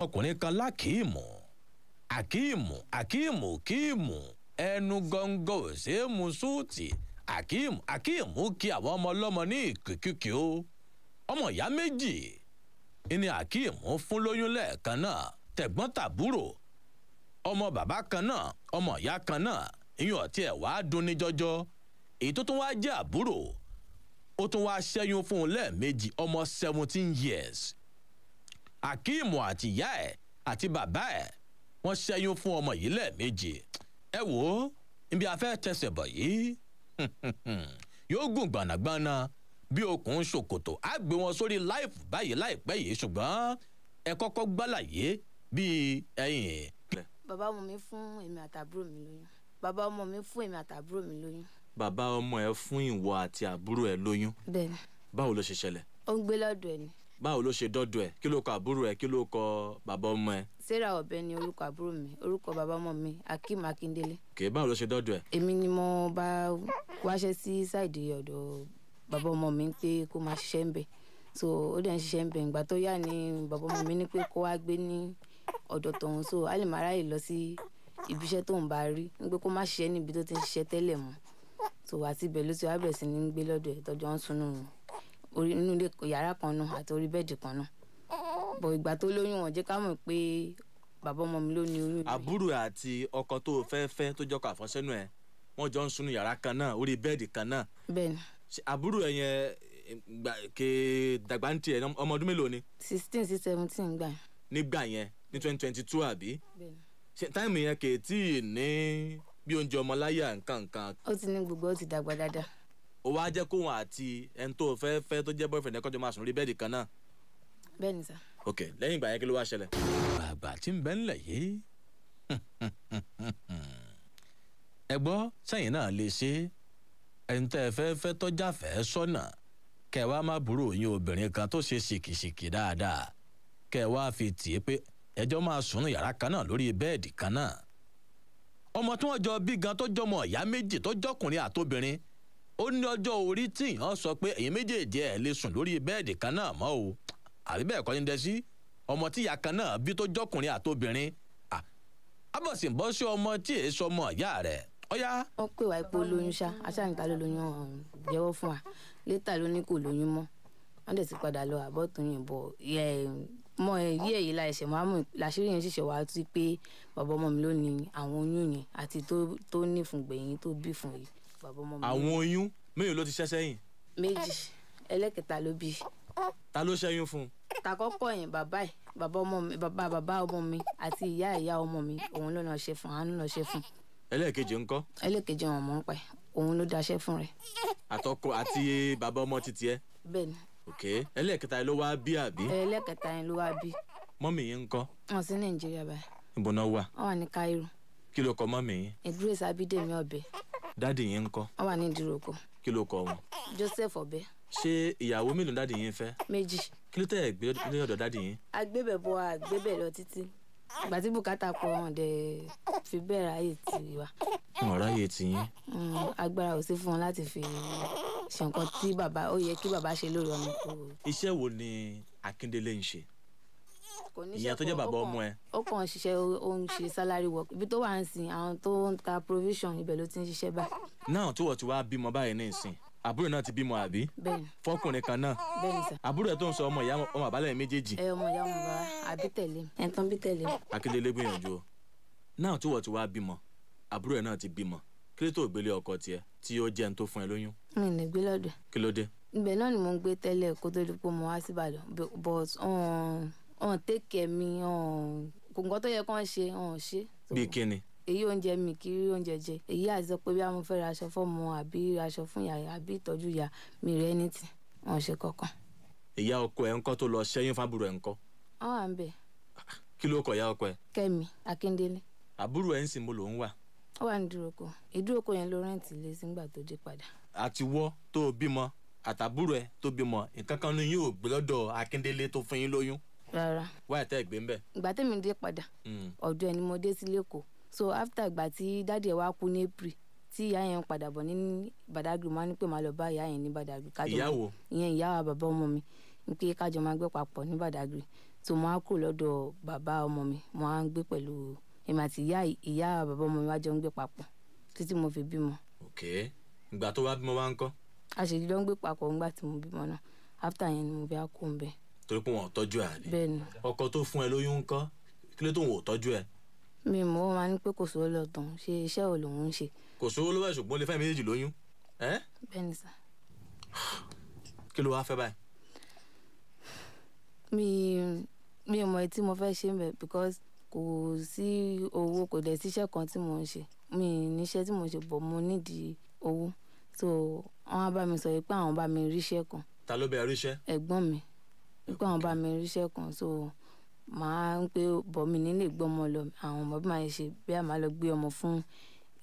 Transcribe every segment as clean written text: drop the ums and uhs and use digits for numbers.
Ọkùnrin kan lákìímù akíìmù akíìmù kíìmù ẹnu gọ́ngọ́ ò ṣeé mu súùtì. Akíìmù akíìmù kí àwọn ọmọ ọlọ́mọ ní ìkìkìkì o. Ọmọ ìyá méjì ní akíìmù fún lóyún lẹ́ẹ̀kan náà, tẹ̀gbọ́n tàbúrò, ọmọ bàbá kan náà, ọmọ ìyá kan náà. Ìyún ọ̀tí ẹ̀ wá dùn ní jọjọ. Èyí tó tún wá jẹ́ àbúrò, ó tún wá ṣẹ́yún fún un lẹ́ẹ̀mejì, ọmọ 17 years. Akíìmù àti ìyá ẹ̀ àti bàbá ẹ̀, wọ́n ṣẹ́yún fún ọmọ yìí lẹ́ẹ̀mejì. Ẹ wò ó, níbi afẹ́ tẹsẹ̀ bọ̀ yìí yóò gùn gbọ̀nàgbọ̀nà bí okùn ṣòkòtò. Á gbé wọn sórí live báyìí láìpẹ́ yìí, ṣùgbọ́n ẹ kọ́kọ́ gbálàyé bíi ẹ̀yìn. Bàbá ọmọ mi fún èmi àtàbúrò mi lóyún. Bàbá ọmọ mi fún èmi àtàbúrò mi lóyún. Bàbá ọmọ ẹ fún ìwọ àti àbúrò ẹ lóyún? Bẹ́ẹ̀ni. Báwo ló ṣe ṣẹlẹ̀? Ó ń gbé lọ́dọ̀ ẹ̀ ni. Báwo ló ṣe dọ́dọ̀ ẹ? Kí ló kọ àbúrò ẹ? Kí ló kọ bàbá ọmọ ẹ? Sarah Ọbẹ ni orúkọ àbúrò mi. Orúkọ bàbá ọmọ mi, Akeem Akindele. Kì í báwo ló ṣe dọ́dọ̀ ẹ? Èmi ni mo bá wáṣẹ́ sí side ọ̀dọ̀ bàbá ọmọ mi pé kó máa ṣiṣẹ́ ń bẹ̀. So ó dẹ̀ ń ṣiṣẹ́ ń bẹ̀. Ìgbà tó yá ni bàbá ọmọ mi ní pé kó wá gbé ní ọ̀dọ̀ tòun, so á lè máa ráyè lọ sí ibiṣẹ́ tóun bá rí, ń pé kó má ṣiṣẹ́ níbi tó ti ń ṣiṣẹ́ tẹ́lẹ̀ mọ́. So àti ibẹ̀ ló ti wá bẹ̀rẹ̀ sí ní gbé lọ́dọ̀ ẹ̀, tọ́jọ́ ń sunú orí inú ilé yàrá kan náà àti orí bẹ́ẹ̀dì kan náà. Bọ̀ ìgbà tó lóyún, wọn jẹ́ ká mọ̀ pé bàbá ọmọ mi ló ní oyún rẹ̀. Àbúrò ẹ àti ọkọ tó o fẹ́ fẹ́ tó jọkọ àfọ́sẹ́nu ẹ, wọ́n jọ ń sunu yàrá kan náà, orí bẹ́ẹ̀dì kan náà? Bẹ́ẹ̀ni. Ṣé àbúrò ẹ yẹn ke dàgbà ń tiẹ̀? Ọmọ ọdún mélòó ni? 16 sí 17 gbà yẹn. Nígbà yẹn ní 2022, àbí? Bẹ́ẹ̀ni. Ṣé time yẹn kè tí ì ní bí oúnjẹ ọmọ láyà nǹkan nǹkan? Ó ti ní gbogbo, ó ti dàgbà dáadáa. Ó wá jẹ́ kóun àti ẹni tó fẹ́ fẹ́ tó jẹ́ boyfriend ẹ kọ́jọ́ máa sùn lórí bẹ́ẹ̀dì kan náà? Bẹ́ẹ̀ni sà. Ok, lẹ́yìn ìgbà yẹn, kí ló wá ṣẹlẹ̀? Bàbá tí ń bẹ ńlẹ̀ yìí, ẹ gbọ́, sẹ́yìn náà lè ṣe ẹni tẹ́ ẹ fẹ́ fẹ́ tọ́jà fẹ́ sọ́nà, kẹ́ ẹ wá má burú yín obìnrin kan tó ṣe ṣìkìṣìkì dáadáa, kẹ́ ẹ wá fi tì í pé ẹjọ́ máa sùn ní yàrá kan náà, lórí bẹ́ẹ̀dì kan náà. Ọmọ tí wọ́n jọ bí gan, tó jọmọ ìyá méjì, tó jọkùnrin àtobìnrin, ó ní ọjọ́ orí tí ìyàn sọ pé èyí méjèèjì ẹ̀ lè sùn lórí bẹ́ẹ̀dì kan náà mọ́ o, àbí bẹ́ẹ̀ kọ́ ní dẹ́sí? Ọmọ tí ìyá kan náà bí, tó jọkùnrin àtobìnrin, abọ̀sìnbọ̀ sí ọmọ tí èé sọmọ ìyá rẹ̀ ọ̀yá. Wọ́n pè wá pé ó lóyún ṣá, aṣáàníta ló lóyún ọ̀hún, jẹ́wọ́ fún wa. Later ló ní kò lóyún mọ́, wọ́n dẹ̀ ti padà lọ àbọ̀ tó yìn bọ̀ mọ́ ẹ yí èyí la ẹ̀ṣẹ̀ máa mú làṣírí yẹn ṣẹ̀ṣẹ̀ wá tú pé bàbá ọmọ mi ló ní àwọn oyún yẹn, àti tó ní fún gbẹ̀yìn tó bí fún yìí, bàbá ọmọ mi. Àwọn oyún mélòó ló ti ṣẹ́ sẹ́yìn? Méjì, ẹlẹ́kẹta ló bí. Ta ló ṣẹ́yún fún un? Tàkọ́kọ́ yẹn, bàbá ẹ̀, bàbá ọmọ mi, bàbá bàbá ọmọ mi àti ìyá ìyá ọmọ mi, òun ló lọ ṣe fún, àánú lọ ṣe fún. Ẹlẹ́ẹ̀kejì ńkọ́? Ẹlẹ́kejì, wọn mọ̀ ń pa ẹ̀, òun ló daṣẹ́ fún rẹ̀. Àtọkọ àti bàbá ọmọ títí ẹ? Bẹ́ẹ̀ni. Ok, ẹlẹ́ẹ̀kẹta ló wá bí, àbí? Ẹlẹ́kẹta yẹn ló wá bí. Mummy yín ńkọ́? Wọn sí Nàìjíríà báyìí. Níbo náà wà? Wọn wà ní Cairo. Kí ló kọ mummy yín? Grace Abídèmí Ọbẹ̀. Daddy yín ńkọ́? Wọn wà ní Ìdíròkọ. Kí ló kọ wọn? Joseph Ọbẹ̀. Ṣé ìyàwó mélòó daddy yín fẹ́? Méjì. Kí ló tẹ̀ ẹ̀ gbé ní ọ̀dọ̀ daddy yín? Agbébẹ̀ bọ̀, agbébẹ̀ lọ títí. Ìgbà tí bùkátà pọ̀, wọn dẹ̀ fi bẹ́ẹ̀ ráyè tì wá. Wọn ráyè tì yín? Agbára ò sí fún wọn láti fi ṣe nǹkan tí bàbá ó yẹ kí bàbá ṣe lórí ọmọ kò. Iṣẹ́ wo ni Akíndélé ń ṣe? Kò ní. Ìyẹn tó jẹ́ bàbá ọmọ ẹ. Ó kàn ń ṣiṣẹ́, ó ń ṣe salary work. Ibi tó wà ń sìn, àwọn tó ń ta provision, ibẹ̀ ló ti ń ṣiṣẹ́ báyìí. Náà tó wọ́n ti wá bímọ báyìí ní ìsìn, àbúrò náà ti bímọ, àbí? Bẹ́ẹ̀ni. Fọkùnrin kan náà? Bẹ́ẹ̀ni sà. Àbúrò ẹ tó ń sọ, ọmọ ìyá ọmọ àbálẹ̀ méjèèjì? Ẹ, ọmọ ìyá, ọmọ bàbá, àbí tẹ̀lé ẹ̀ tán bí tẹ̀lé. Akíndélé gbìyànjú o. Náà tó wọ́n ti wá bímọ, àbúrò ẹ náà ti bímọ, kí ló tó gbélé ọkọ tiẹ̀ tí ó jẹ́ ẹni tó fún ẹ lóyún? Mi ò lè gbé lọ́dọ̀. Kí ló dé? Ibẹ̀ náà ni mò ń gbé tẹ́lẹ̀ kó tó di pé mo wá síbàdàn, but ọ̀n take care mi, ọ̀n kò nǹkan tó yẹ kán ṣe, ọ̀n ṣe. Bí kíni? Èyí oúnjẹ mi kì í rí oúnjẹ jẹ, èyí àti sọ pé bí a mo fẹ́ ra aṣọ fọ́mọ, àbí ra aṣọ fún ìyá, àbí ìtọ́jú ìyá mi rẹ́ ní tì, ọ̀n ṣe kankan. Ìyá ọkọ ẹ ńkọ́, tó lọ ṣẹ́yún fábúrò ẹ ńkọ́? Wọ́n wà ń bẹ̀. Kí ló kọ ìyá ọkọ ẹ? Kẹ́mi Akíndélé. Àbúrò ẹ ń sìn, mo lòún wà? Ó wà ní Ìdúrókò. Ìdúrókò yẹn ló rent ilé sígbà tó dé padà. Àtiwọ́ tó bímọ àtàbúrò ẹ tó bímọ, nǹkan kan ní yóò gbé lọ́dọ̀ Akíndélé tó fún yín lóyún? Rárá. Wáyà tẹ́ ẹ̀ gbé ń bẹ̀? Ìgbà tèmi dé padà, ọ̀dọ̀ ẹ̀ ni mo dé sí lẹ́kọ̀ọ́. So after ìgbà tí daddy ẹ̀ wá kú ní April, tí ìyá yẹn ń padà bọ̀ ní Badagry, mo á ní pé màá lọ bá ìyá yẹn ní Badagry, kájọ Ìyá wo? Ìyẹn ìyá wa bàbá ọmọ mi, ní pé kájọ máa gbé papọ̀ ní Badagry. So mo á kúrò lọ́dọ̀ bàbá ọmọ mi, mo á ń gbé pẹ̀lú èmi àti ìyá bàbá ọmọ mi wá jọ ń gbé papọ̀ títí mo fi bímọ. Ok, ìgbà tó wá bímọ wá ń kọ́? A ṣe jọ ń gbé papọ̀ ńgbà tí mo bímọ náà. After yẹn ni mo fi á kó ń bẹ̀. Torí pé wọn ò tọ́jú ẹ àbí? Bẹ́ẹ̀ ni. Ọkọ tó fún ẹ lóyún ń kọ́, kí ló tó wọn ò tọ́jú ẹ? Mi mọ̀, ó máa ń pé kò sówó lọ́tàn, ṣe iṣẹ́ wo lòun ń ṣe. Kò sówó lọ́wọ́ ẹ̀ ṣùgbọ́n ó lè fẹ́ méjèèjì lóyún. Ẹ́? Bẹ́ẹ̀ ni sà. Kí ló wá fẹ́ báyìí? Mi ò mọ̀ èyí tí mo fẹ́ ṣe ń bẹ̀ because kò sí owó, kò dẹ̀ sí iṣẹ́ kan tí mò ń ṣe. Mi ì ní iṣẹ́ tí mò ń ṣe, but mo nídìí owó. So wọ́n á bá mi sọ pé àwọn bá mi ríṣẹ́ kan. Ta ló bẹ ríṣẹ́? Ẹ̀gbọ́n mi. Pé àwọn bá mi ríṣẹ́ kan, so màá ń pé bọ̀ mi ní lè gbé ọmọ lọ. Àwọn ọmọ bí màá ṣe bí a máa lọ gbé ọmọ fún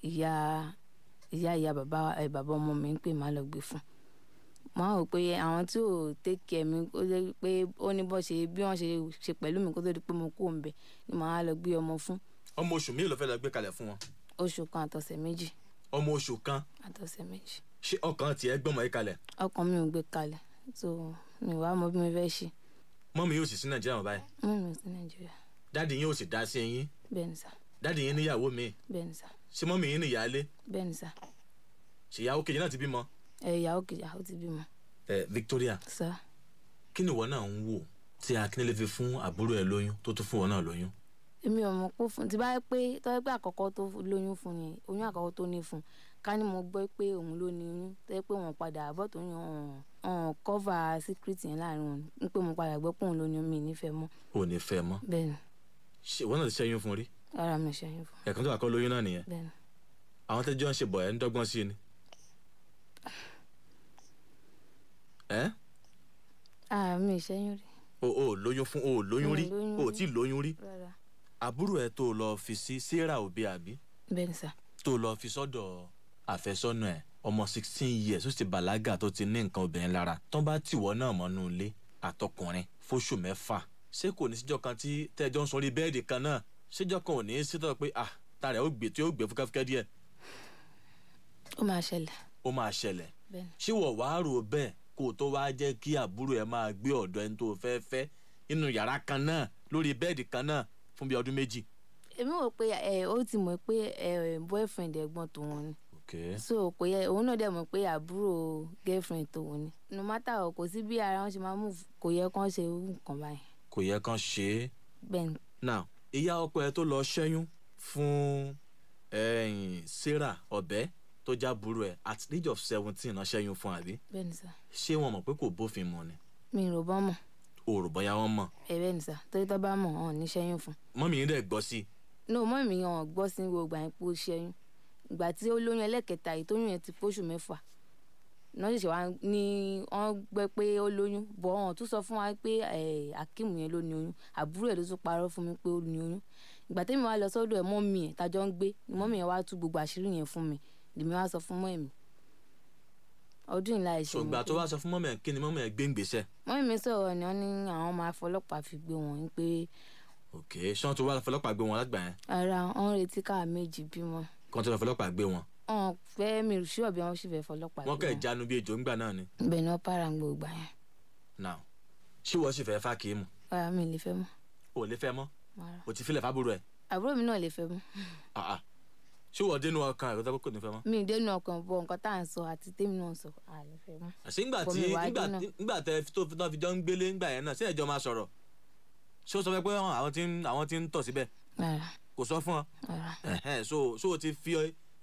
ìyá ìyá ìyá bàbá ẹ bàbá ọmọ mi ń pè máa lọ gbé fún. Màá rò pé àwọn tí ò take care mi, ó jẹ́ pé ó ní bọ́ ṣe bí wọ́n ṣe ṣe pẹ̀lú mi kó tó di pé mo kúrò ńbẹ̀ ni màá lọ gbé ọmọ fún. Ọmọ oṣù mélòó ló fẹ́ lọ gbé kalẹ̀ fún wọn? Oṣù kan àtọ̀sẹ̀ méjì. Ọmọ oṣù kan? Àtọ̀sẹ̀ méjì. Ṣé ọkàn tiẹ̀ gbọ́mọ yìí kalẹ̀? Ọkàn mi ò gbé kalẹ̀, so mi wàá mọ bí mo fẹ́ ṣe. Mọ́mì yóò sì sí Nàìjíríà mọ́ báyìí? Mọ́mì ò sí Nàìjíríà. Daddy yín ò sì dá sí yín? Bẹ́ẹ̀ ni sà. Daddy yín níyàwó mi? Bẹ́ẹ̀ ni sà. Ṣé mọ́mì yín níyàálé? Bẹ́ẹ̀ ni sà. Ṣé ìyàwó kejì náà ti bímọ? Ẹ ìyàwó kejì ó ti bímọ. Ẹ Victoria. Sà. Kí ni ìwọ náà ń wò tí Akíndélé fi fún àbúrò ẹ lóyún tó tún fún ìwọ náà lóyún? Èmi ò mọ̀ pé fún ti bá pé tọ́ pé àkọ́kọ́ tó lóyún fún yẹn, oyún àkọ́kọ́ tó ní fún, ká ní mo gbọ́ pé òun ló ní oyún, tọ́ pé wọ́n padà àbọ̀ tó yàn ọ̀n cover secret yẹn láàrin wọn, ń pé mo padà gbọ́ pé òun ló ní oyún, mi ò ní fẹ́ mọ́. O ò ní fẹ́ mọ́? Bẹ́ẹ̀ ni. Ṣé ìwọ náà ti ṣẹ́yún fún rí? Rárá, mi ò ṣẹ́yún fún. Ẹ̀kan tó wà kọ́ lóyún náà nìyẹn? Bẹ́ẹ̀ ni. Àwọn tẹ́jọ́ ń ṣe bọ̀ ẹ́ ń dọ́gbọ́n sí i ni. Ẹ́? Ah, mi ò ṣẹ́yún rí. O ò lóyún fún, o ò lóyún rí? Mi ò lóyún O ò tí ì lóyún rí? Rárá. Àbúrò ẹ tó lọ fi sí Sarah Obi àbí? Bẹ́ẹ̀ ni sà. Tó lọ fi sọ́dọ̀ àfẹ́sọ́nà ẹ̀, ọmọ 16 years ó sì ti bàlágà tó ti ní nǹkan obìnrin lára. Tán bá tìwọ́ náà mọ́nú ilé àtọkùnrin fóṣù 6, ṣé kò ní síjọ́ kan tí tẹ́jọ́ ń sọrí bẹ́ẹ̀dì kan náà, síjọ́ kan ò ní í sítọ́ pé ah ta rẹ̀ ó gbé tí ó gbé fúkẹ́fúkẹ́ díẹ̀? Ó máa ṣẹlẹ̀. Ó máa ṣẹlẹ̀. Bẹ́ẹ̀ ni. Ṣé wọ́n wàá rò bẹ́ẹ̀ kó o tó wáá jẹ́ kí àbúrò ẹ̀ máa gbé ọ̀dọ̀ ẹni tó fẹ́ fẹ́ nínú yàrá kan náà lórí bẹ́ẹ̀dì kan náà fún bí ọdún 2? Èmi wò pé ẹ ó ti mọ̀ pé ẹ boyfriend ẹ̀gbọ́n tòun ni. So kò yẹ òun náà dẹ̀ mọ̀ pé àbúrò girlfriend tòun ni. No matter what, kò sí bí ara wọn ṣe máa move, kò yẹ kán ṣe irú nǹkan báyìí. Kò yẹ kán ṣe é. Bẹ́ẹ̀ ni. Now, ìyá ọkọ ẹ tó lọ ṣẹ́yún fún ẹ̀yìn Sarah Ọ̀bẹ tó jábúrò ẹ at the age of 17 náà ṣẹ́yún fún àbí? Bẹ́ẹ̀ ni sà. Ṣé wọn mọ̀ pé kò bófin mu ni? Mi ò rò bọ́ mọ̀. O rò bóyá wọ́n mọ̀? Ẹ bẹ́ẹ̀ ni sà, torí tó bá mọ̀, wọn ò ní ṣẹ́yún fún. Mọ́mì yín dẹ̀ gbọ́ sí i? No, mọ́mì mi wọn ò gbọ́ sí gbogbo àyìn pé ó ṣẹ́yún. Ìgbà tí ó lóyún ẹlẹ́kẹta yìí, tóyún yẹn ti póṣù 6, náà ṣẹ̀ṣẹ̀ wá ní wọ́n gbọ́ pé ó lóyún, bọ̀ wọ́n tún sọ fún wa pé Akeem yẹn ló ní oyún. Àbúrò ẹ̀ ló tún parọ́ fún mi pé ó ní oyún. Ìgbà tẹ́mi wá lọ sọ́dọ̀ ẹ̀, mọ́mì ẹ̀ tájọ́ ń gbé ni mọ́mì yẹn wá tú gbogbo àṣírí yẹn fún mi, lèmi wá sọ fún mọ́mì mi. Ọdún ìlà ẹ̀ṣẹ̀. Ṣùgbọ́n tó wá sọ fún mọ́mì ẹ̀, kí ni mọ́mì ẹ̀ gbé ń gbèsè? Mọ́mì mi sọ̀rọ̀ ni wọ́n ní àwọn máa fọlọ́pàá fi gbé wọn pé. Ok, ṣé wọ́n ti wá fọlọ́pàá gbé wọn lágbà yẹn? Ara wọn ń retí káà méjì bímọ. Kí wọ́n tó lọ fọlọ́pàá gbé wọn? Wọn fẹ́ mi ò ṣúọ̀ bí wọ́n sì fẹ́ fọlọ́pàá Wọ́n gbé kẹ́ wọn. jánu bí ejò ńgbà náà ni. Bẹ́ẹ̀ ni wọ́n para ń gbogbo yẹn. Now, ṣé wọ́n sì fẹ́ fákìímù? Rárá, mi ò lè fẹ́ mọ́. O ò lè fẹ́ mọ́? Rárá. O ti filẹ̀ fábúrò ẹ̀? Àbúrò mi náà lè fẹ́ mọ́. Ah ah. Ṣé wọ́n dénú ọkàn ẹ̀ kó tó kò ní fẹ́ mọ́? Mi ì dénú ọkàn, bọ nǹkan tá à ń sọ àti tèmi náà sọ, à lè fẹ́ mọ́. Àṣé ńgbà Bọ̀ tí mi wàá ńgbà dínà. Ńgbà tẹ tó tó fi jọ ń gbélé ńgbà yẹn náà, ṣé ẹjọ́ máa sọ̀rọ̀? Ṣé ó sọ fẹ́ pé àwọn tí ń tọ̀ síbẹ̀? Rárá. Kò sọ fún ọ? Rárá. Ẹ̀hẹ́n, so o ti fi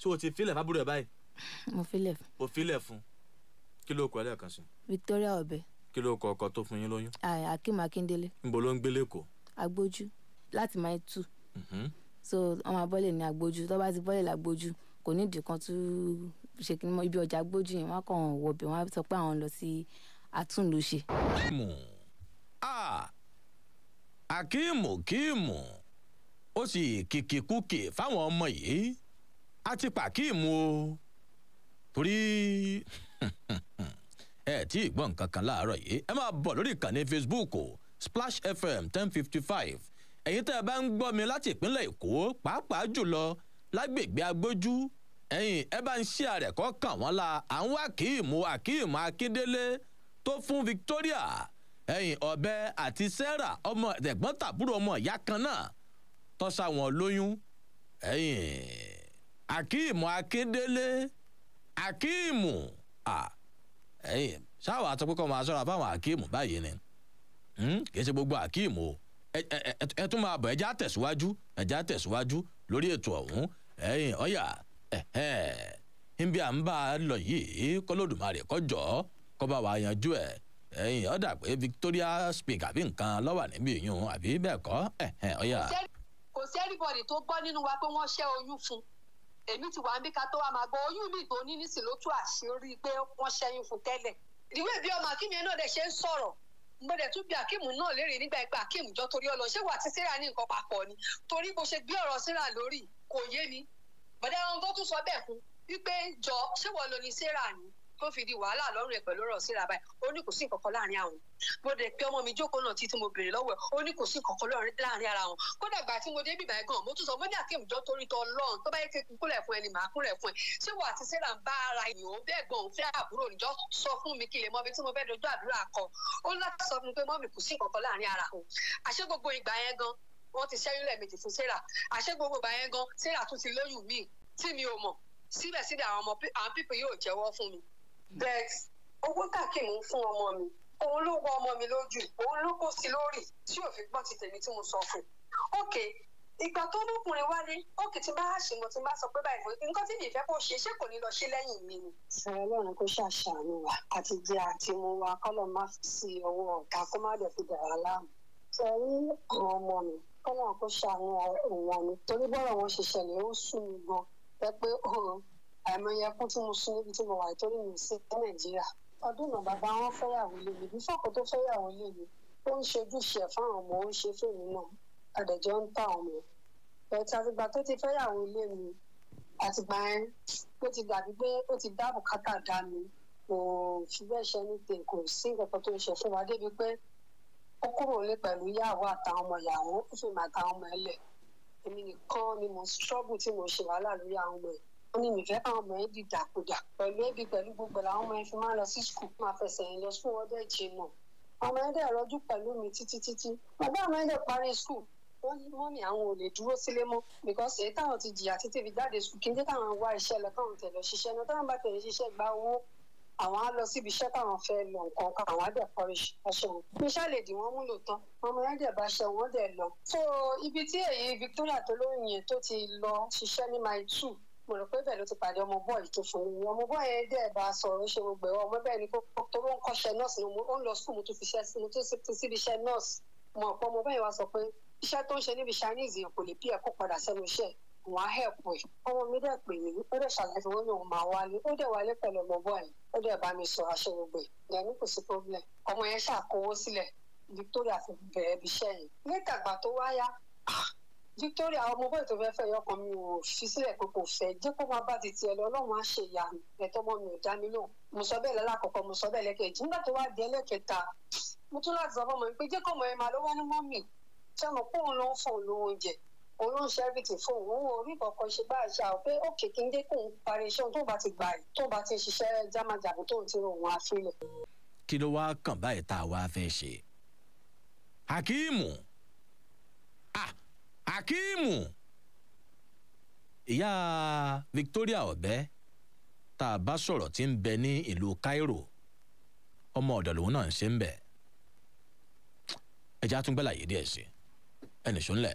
ṣé o ti filẹ̀ fábúrò ẹ̀ báyìí? Mo filẹ̀ fún. O filẹ̀ fún. Kí ló kọ ẹ lẹ́ẹ̀kan sí? Victoria Ọbẹ. Kí ló kọ ọkọ tó fún yín lóyún? Akeem Akíndélé. Níbo ló ń gbé lẹ́kọ̀ọ́? Agbójú láti Mile 2. So wọn máa bọ́lẹ̀ ní Agbójú. Tó bá ti bọ́lẹ̀ lágbójú, kò ní ìdí kan tún ṣe kí ni mọ́ ibi ọjà Agbójú yẹn, wọ́n kàn wọ̀bẹ̀, wọ́n á sọ pé àwọn lọ sí Àtúnlùṣe. Kíìmù Akíìmù kíìmù ó sì kìkìkùkì fáwọn ọmọ yìí á ti pàkíìmù o, torí ẹ tí ì gbọ́ nǹkan kan láàárọ̀ yìí. Ẹ máa bọ̀ lórí ìkànnì Facebook o, Splash FM 1055. Ẹ̀yin tẹ́ ẹ bá ń gbọ́ mi láti ìpínlẹ̀ Èkó, pàápàá jùlọ lágbègbè Agbójú, ẹ̀yin ẹ bá ń ṣí àrẹ̀ kọ́ kàn wọ́n la. À ń wá Akíìmù Akíìmù Akíndélé tó fún Victoria. Ẹ̀yìn Ọ̀bẹ àti Sarah, ọmọ ẹ̀gbọ́n tàbúrò, ọmọ ìyá kan náà tọ́sà wọn lóyún. Ẹ̀yìn Akeem Akíndélé, Akeem, ẹ̀yìn sáwà sọ pé kọ́ máa sọ̀rọ̀ fáwọn Akeem báyìí ni. Kì í ṣe gbogbo Akeem o. Ẹ tún máa bọ̀, ẹ já tẹ̀síwájú, ẹ já tẹ̀síwájú lórí ètò ọ̀hún. Ẹ̀yìn ọ̀yà níbi à ń bá a lọ yìí, kọ́lódùmarè kọjọ́ kọ́ bá wa yanjú ẹ̀. Ẹ̀yìn ọ̀dà pé Victoria Speak àbí nǹkan lọ́wà níbí yún, àbí bẹ́ẹ̀ kọ́? Ọ̀yà. Kò sí anybody tó gbọ́ nínú wa pé wọ́n ṣẹ́ oyún fún. Èmi ti wà ń bí ká tó wà máa gbọ́ oyún mi tó ní nísìn ló tú àṣírí pé wọ́n ṣẹ́yún fún tẹ́lẹ̀. Ìwé bí ọmọ Akeem yẹn náà dẹ̀ ṣe ń sọ̀rọ̀, mo dẹ̀ tún bí Akeem náà léèrè nígbà ìpè Akeem jọ torí ọlọ, ṣé wà tí Sarah ní nǹkan papọ̀ ni? Torí bó ṣe gbé ọ̀rọ̀ Sarah lórí kò yé mi. Bọ̀dá ohun tó tún sọ bẹ́ẹ̀ fún wípé jọ ṣé wọ́n lo ní Sarah ni tó fi di wàhálà lọ́rùn ẹ̀ pẹ̀lú ọ̀rọ̀ Sarah báyìí? Ó ní kò sí nǹkan kan láàrin àwọn. Mo dẹ̀ pé ọmọ mi jókòó náà títí mo béèrè lọ́wọ́ ẹ̀, ó ní kò sí nǹkan kan láàrin ara wọn. Kódà gbà tí mo dé bíbá ẹ̀ gan, mo tún sọ, mo ní Akeem jọ torí tọ lọ́run, tó bá yẹ kí n kúnlẹ̀ fún ẹni màá kúnlẹ̀ fún ẹ, ṣé wà àti Sarah ń bá ara yìí ó bẹ́ẹ̀ gan òun fẹ́ àbúrò níjọ́? Sọ fún mi kí lè mọ ibi tí mo fẹ́ dojú àdúrà kọ. Ó láti sọ fún mi pé mọ́mì, kò sí nǹkan kan láàrin ara wọn. Àṣé gbogbo ìgbà yẹn gan wọ́n ti ṣẹ́yún lẹ́ẹ̀mejì fún Sarah. Àṣé gbogbo ìgbà yẹn gan Sarah tún ti lóyún míì tí mi ò mọ̀. Síbẹ̀síbẹ̀ àwọn ọmọ àwọn pípé yóò jẹ́wọ́ fún mi. But owó tàkì mú fún ọmọ mi, òun ló wọ ọmọ mi lójú, òun ló kó sí lórí tí ò fi gbọ́ ti tèmi tí mo sọ fún un. Ok, ìgbà tó lókùnrin wálé, ok, tí bá ṣe mo ti bá sọ pé báyìí fún nǹkan tí mi fẹ́ kó ṣe, ṣé kò ní lọ ṣe lẹ́yìn mi ni? Sọ Ọlọ́run kó ṣàṣàánú wa àti jẹ àti mu wa, kọ́lọ̀ má fi sí ọwọ́ ọ̀tá, kó má dẹ̀ fi dàrá láàmú. Sọ rí àwọn ọmọ mi, kọ́lọ̀ kó ṣàánú wọn ni, torí bọ́rọ̀ wọn ṣe ṣẹlẹ̀ ó sún mi gan ẹ pé àìmọye ẹkún tí mo sun níbi tí mo wà torí mi sí Nàìjíríà. Ọdún náà bàbá wọn fẹ́yàwó lé mi, bí fọ́ọ̀kù tó fẹ́yàwó lé mi, ó ń ṣe ojúṣe ẹ̀ fáwọn ọmọ, ó ń ṣe fèmí náà, àdẹ̀jọ́ ń tà ọmọ ẹ̀tí. Àtìgbà tó ti fẹ́yàwó lé mi, àtìgbà yẹn ló ti dàbí pé ó ti dá bùkátà dá mi, kò fi bẹ́ẹ̀ ṣe ní tè, kò sí nǹkan kan tó ń ṣe fún wa, débi pé ó kúrò lé pẹ̀lú ìyàwó àtàwọn ọmọ ìyàwó, ó fi mà àtàwọn ọmọ ẹ̀ lẹ̀. Èmi nìkan ni mo struggle tí mo ṣe wàhálà lórí àwọn ọmọ ẹ̀. Ó ní mi fẹ́ káwọn ọmọ ẹ̀ dìdàkudà pẹ̀lú ẹbí pẹ̀lú gbogbo làwọn ọmọ ẹ̀ fi máa ń lọ sí skul, máa fẹsẹ̀ yẹn lọ skul, wọ́n dẹ̀ jìnnà. Ọmọ ẹ̀ dẹ̀ rọjú pẹ̀lú mi títí títí. Bàbá ọmọ ẹ̀ dẹ̀ parí skul, wọ́n ní mọ́mì àwọn ò lè dúró sílé mọ́, because èyí táwọn ti jìyà títí fi jáde skul, kí n jẹ́ káwọn wá iṣẹ́ lọ, káwọn tẹ̀ lọ ṣiṣẹ́ náà, táwọn bá tẹ̀lé ṣiṣẹ́ gba owó, àwọn á lọ síbi iṣẹ́ táwọn fẹ́ lọ nǹkan kan, àwọn á dẹ̀ kọrí ṣe wọn. Iṣẹ́ lè dì wọ́n mú lòótọ́, ọmọ yẹn dẹ̀ bá ṣe wọ́n dẹ̀ lọ. So ibi tí èyí Victoria tó lóyún yẹn tó ti lọ ṣiṣẹ́ ní mile 2, mo rò pé bẹ́ẹ̀ ló ti pàdé ọmọ bọ́ọ̀lù tó fún mi. Ọmọ bọ́ọ̀ yẹn dẹ̀ bá sọ̀rọ̀ ṣe gbogbo ẹ̀, ọmọ bẹ́ẹ̀ ni kó tó ló ń kọ́ṣẹ́ nọ́ọ̀sì ni, ó ń lọ skul, mo tún fi ṣẹ́ sí, mo tún fi síbi iṣẹ́ nọ́ọ̀sì. Mo ọ̀pọ̀ ọmọ bẹ́ẹ̀ wá sọ pé iṣẹ́ tó ń ṣe níbi Chinese yẹn kò lè bí ẹ̀ kó padà sẹ́nu iṣẹ́ wọn á help ẹ̀. Ọmọ mi dẹ̀ pè mí, ó dẹ̀ ṣàlàyé fún wọn ní òun máa wálé, ó dẹ̀ wálé pẹ̀lú ọmọ bọ́ọ̀ yẹn, ó dẹ̀ bá mi sọ aṣọ gbogbo ẹ̀ dẹ̀ ní kò sí problem. Ọmọ yẹn ṣàkówó sílẹ̀, Victoria fi bẹ̀rẹ̀ ibi iṣẹ́ yẹn. Nígbàgbà tó wáyá, Victoria ọmọ bọ́ọ̀ tó fẹ́ẹ́ fẹ́ yọkàn mi ò fi sílẹ̀ pé kò fẹ́, jẹ́ kó máa bá ti tiẹ̀ lọ, Ọlọ́run á ṣe ìyanu. Ẹ̀tọ́ ọmọ mi ò dá mi lóhùn. Mo sọ bẹ́ẹ̀ lẹ́lákọ̀ọ́kọ́, mo sọ bẹ́ẹ̀ lẹ́kẹ̀ẹ́jì. Nígbà tó wá di ẹlẹ́kẹta, mo tún láti sọ fọmọ mi pé jẹ́ kọ́mọ ẹ máa lọ wá ní mọ́mì, ṣé mo kó òun ló ń fún òun lówó oúnjẹ, òun ló ń ṣe everything fún òun, òun ò rí kankan ṣe bá àṣà ò pé òkè kí n dé kóun parí iṣẹ́ òun tó bá ti gbà ẹ̀ tó bá ti ṣiṣẹ́ jámàjàmù tóun ti rò òun àfilẹ̀. Kí ló wá kàn báyìí tá a wá fẹ́ ṣe? Hakeem, Hakeem, ìyá Victoria Ọ̀bẹ tá a bá sọ̀rọ̀ tí ń bẹ ní ìlú Cairo, ọmọ ọ̀dọ̀ lòun náà ń ṣe ń bẹ̀. Ẹja tún gbẹ́là yìí díẹ̀ sí ẹnì sọ́nlẹ̀.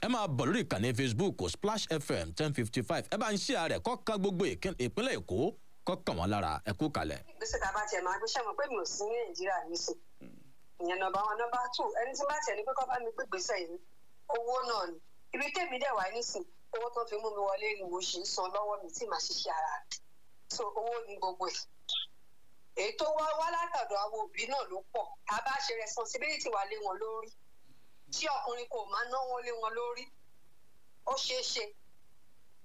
Ẹ máa bọ̀ lórí ìkànnì Facebook Splash FM 1055, ẹ bá ń ṣí ààrẹ kọ́ka gbogbo ìpínlẹ̀ Èkó kọ́kàn wọn lára. Ẹ kú kalẹ̀. Ìgbésẹ̀ tá a bá tiẹ̀ máa gbé, ṣẹ́ mọ̀ pé mi ò sí ní Nàìjíríà nísìn, ìyẹn nọ́mbà 1. Nọ́mbà 2, ẹni tí bá tiẹ̀ ní pé kọ́ bá mi gbé ìgbésẹ̀ yìí, owó náà ni. Ibi tèmi dẹ̀ wá nísìn, owó tó fi mú mi wọlé ni mo ṣì ń san lọ́wọ́ mi tí màá ṣiṣẹ́ ara rẹ̀. So owó ni gbogbo ẹ̀. Èyí tó wá wá látọ̀dọ̀ àwọn òbí náà ló pọ̀. A bá ṣe responsibility wa lé wọn lórí, tí ọkùnrin kò máa ná wọn lé wọn lórí, ó ṣeé ṣe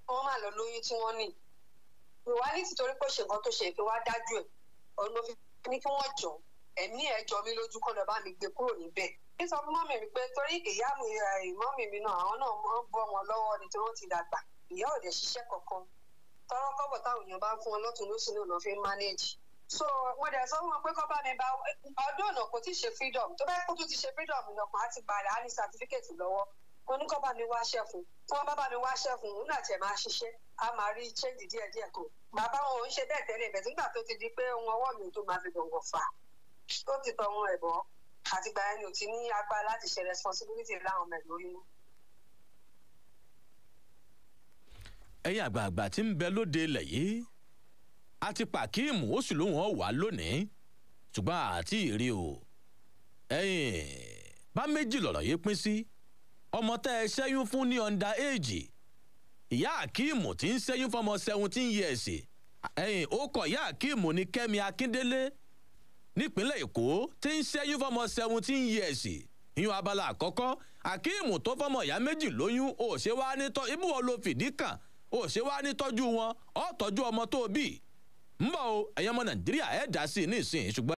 wọ́n máa lọ lóyún tí wọ́n ní. Ìwà ní tìtorí pé ṣe nǹkan tó ṣe ìfi wá dájú ẹ̀, òun ló fi ní kí wọ́n jọ ẹ̀mí ẹ̀ jọ mí lójú kọ́ lọ bá mi gbé kúrò níbẹ̀. Ní sọ fún mọ́mì mi pé torí ìyá mi, mọ́mì mi náà, àwọn náà máa ń bọ́ wọn lọ́wọ́ ni tí wọ́n ti dàgbà. Ìyá ò dẹ̀ ṣiṣẹ́ kankan. Tọ́rọ́ kọ́bọ̀ táwọn èèyàn bá ń fún wọn lọ́tùn lósì náà lọ́ fi ń manage. So mo dẹ̀ sọ fún wọn pé kọ́ bá mi bá ọdún ọ̀nà kò tí ì ṣe freedom. Tó bá kó tún ti ṣe freedom ní ọkàn á ti balẹ̀, á ní certificate lọ́wọ́. Mo ní kọ́ bá mi wáṣẹ́ fún, tí wọ́n bá mi wáṣẹ́ fún, òun náà tiẹ̀ máa ṣiṣẹ́, á máa rí change díẹ̀díẹ̀ kan. Bàbá wọn ò ń ṣe bẹ́ẹ̀ tẹ́lẹ̀ bẹ́ẹ̀, nígbà tó ti di pé ohun ọwọ́ mi ò tó máa fi gbọ̀ngàn fà, tó ti tọ ohun ẹ̀bọ́, àtìgbà yẹn ni ò ti ní agbára láti ṣe responsibility láwọn ọmọ ẹ̀ lórí mọ́. Ẹ̀yin àgbààgbà tí ń bẹ lóde ilẹ̀ yìí, a ti pàkíìmù, ó sì lóun ọ̀ wá lónìí, ṣùgbọ́n àti ìrí o. Ẹ̀yin bá méjì lọ̀rọ̀ yìí pín sí. Ọmọ tẹ́ ẹ ṣẹ́yún fún ní under age, ìyá Akíìmù tí ń ṣẹ́yún fọmọ 17 years, ẹ̀yin ó kọ ìyá Akíìmù ní Kẹ́mi Akíndélé nípínlẹ̀ Èkó tí ń ṣẹ́yún fọmọ 17 years, ìyún abala àkọ́kọ́. Akíìmù tó fọmọ ìyá méjì lóyún, ò ṣe wá ní tọ́ ibú wọn ló fìdí kàn, ò ṣe wá ní tọ́jú wọn, ọ̀ tọ́jú ọmọ tó bí ń bọ̀ o. Ẹ̀yin ọmọ Nàìjíríà, ẹ̀ dá sí i nísìnyí ṣùgbọ́n.